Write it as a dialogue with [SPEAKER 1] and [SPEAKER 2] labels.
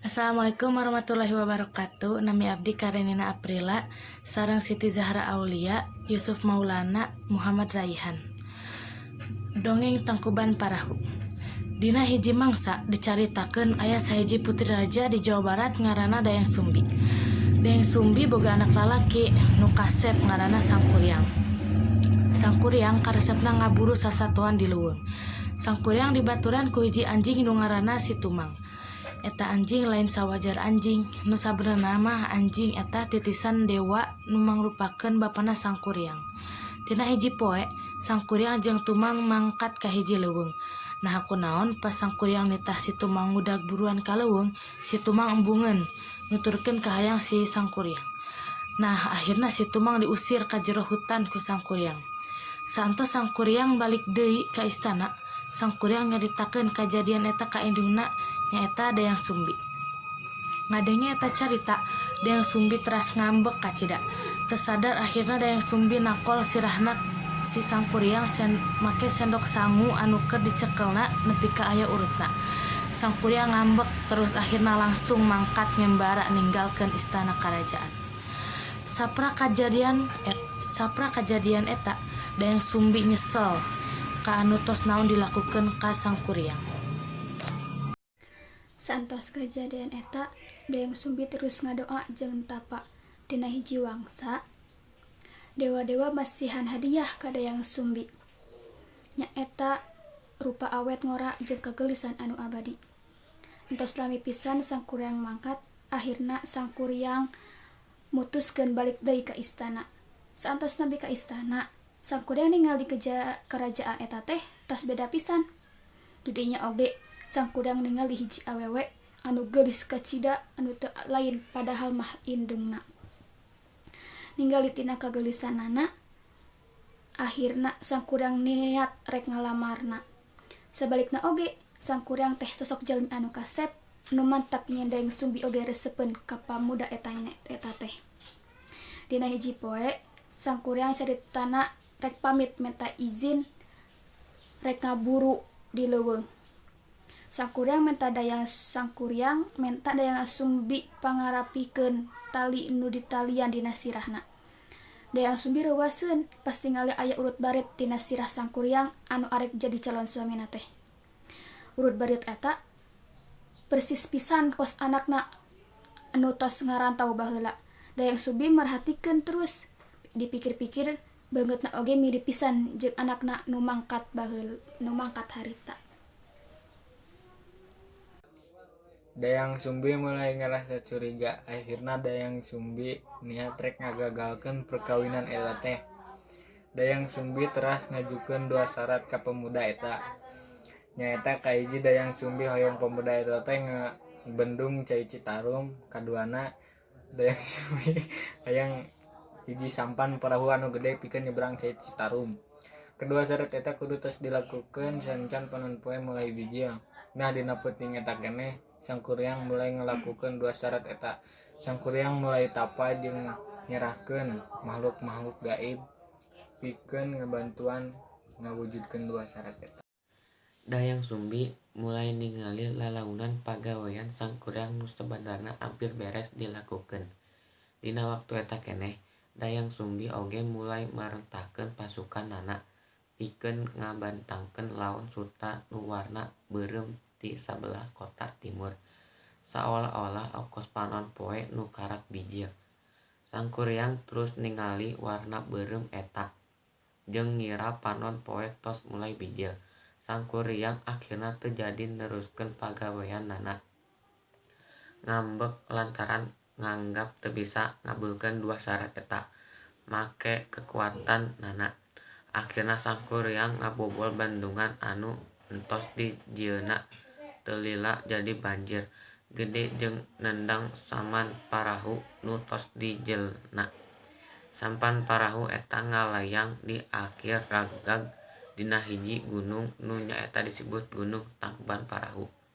[SPEAKER 1] Assalamualaikum warahmatullahi wabarakatuh. Nami abdi Karenina Aprila sareng Siti Zahra Aulia, Yusuf Maulana, Muhammad Raihan. Dongeng Tangkuban Parahu. Dina hiji mangsa dicaritakeun aya sahiji putri raja di Jawa Barat ngaranna Dayang Sumbi. Dayang Sumbi boga anak lalaki nu kasep ngaranna Sangkuriang. Sangkuriang karesepna ngaburu sasatoan di leuweung. Sangkuriang dibaturan ku hiji anjing nu ngaranna Si Tumang. Eta anjing lain sawajar anjing, nu sabenerna mah anjing eta titisan dewa nu mangrupakeun bapana Sangkuriang. Tina hiji poe, Sangkuriang jeung Tumang mangkat ka hiji leuweung. Naha kunaon pas Sangkuriang nitah si Tumang ngudag buruan ka leuweung, si Tumang embungeun nuturkeun kahayang si Sangkuriang. Nah, akhirna si Tumang diusir ka jero hutan ku Sangkuriang. Saantos Sangkuriang balik deui ka istana, Sangkuriang nyaritakeun kajadian eta ka indungna nyaeta Dayang Sumbi. Ngadenge eta carita, Dayang Sumbi teras ngambek kacida. Teu sadar akhirna Dayang Sumbi nakol sirahna si Sangkuriang make sendok sangu anu keur dicekelna nepi ka aya urutna. Sangkuriang ngambek terus akhirna langsung mangkat ngembara ninggalkeun istana karajaan. Saprak kajadian eta, Dayang Sumbi nyesel ka anu tos naon dilakukeun ka Sangkuriang.
[SPEAKER 2] Saentos kajadian eta, Dayang Sumbi terus ngadoa jeung tapa. Dina hiji wangsa, dewa-dewa masihan hadiah ka Dayang Sumbi. Nyaeta rupa awet ngora jeung kageulisan anu abadi. Entos lami pisan Sangkuriang mangkat, akhirna Sangkuriang mutuskeun balik deui ka istana. Saentos nepi ka istana, Sangkuriang ningali kerajaan eta teh tos beda pisan. Di dinya oge Sangkuriang ningali hiji awewe anu geulis kacida anu teu lain padahal mah indungna. Ningali tina kageulisanana, akhirna Sangkuriang niat rek ngalamarna. Sabalikna oge Sangkuriang teh sosok jalmi anu kasep nu mantak nyen Dayang Sumbi oge resepeun ka pamuda eta eta teh. Dina hiji poe, Sangkuriang caritana rek pamit menta izin rek ngaburu di leuweung. Sangkuriang menta Dayang Sumbi pangarapikeun tali nu ditalian dina sirahna. Dayang Sumbi reuwaseun pas tingali aya urut barit tina sirah Sangkuriang anu arek jadi calon suamina teh. Urut barit eta persis pisan kos anakna anu tos ngarantau baheula. Dayang Sumbi merhatikeun terus dipikir-pikir beungeutna oge mirip pisan jeung anakna nu mangkat harita.
[SPEAKER 3] Dayang Sumbi mulai ngarasa curiga. Akhirna Dayang Sumbi niat rek ngagagalkeun perkawinan eta teh. Dayang Sumbi teras ngajukeun dua syarat ka pemuda eta. Nyaeta kahiji, Dayang Sumbi hoyong pemuda eta teh ngebendung Cai Citarum, kaduana Dayang Sumbi hayang hiji sampan parahu anu gede pikeun nyebrang Cai Citarum. Kedua syarat eta kudu tos dilakukeun sanajan panon poe mulai bijil. Nah, dina peuting eta keneh Sangkuriang mulai ngalakukeun dua syarat eta. Sangkuriang mulai tapa jeung nyerahkeun makhluk-makhluk gaib pikeun ngabantuan ngawujudkeun dua syarat eta.
[SPEAKER 4] Dayang Sumbi mulai ningali lalaunan pagawean Sangkuriang nu sabenerna ampir beres dilakukeun. Dina waktu eta keneh, Dayang Sumbi oge mulai marentahkeun pasukanana pikeun ngabantangkeun laon suta nu warna beureum ti sabelah kota timur, saolah-olah okos panon poe nu karak bijil. Sangkuriang terus ningali warna beureum eta jeung ngira panon poe tos mulai bijil. Sangkuriang akhirna teu jadi neruskeun pagaweanana. Ngambek lantaran nganggap teu bisa ngabulkeun dua syarat eta make kekuatanana. Akhirna Sangkuriang ngabobol bendungan anu entos dijieunna teu lila jadi banjir gede jeung nendang sampan parahu nu tos dijieunna. Sampan parahu eta ngalayang di akhir ragag dina hiji gunung nu nyaeta disebut Gunung Tangkuban Parahu.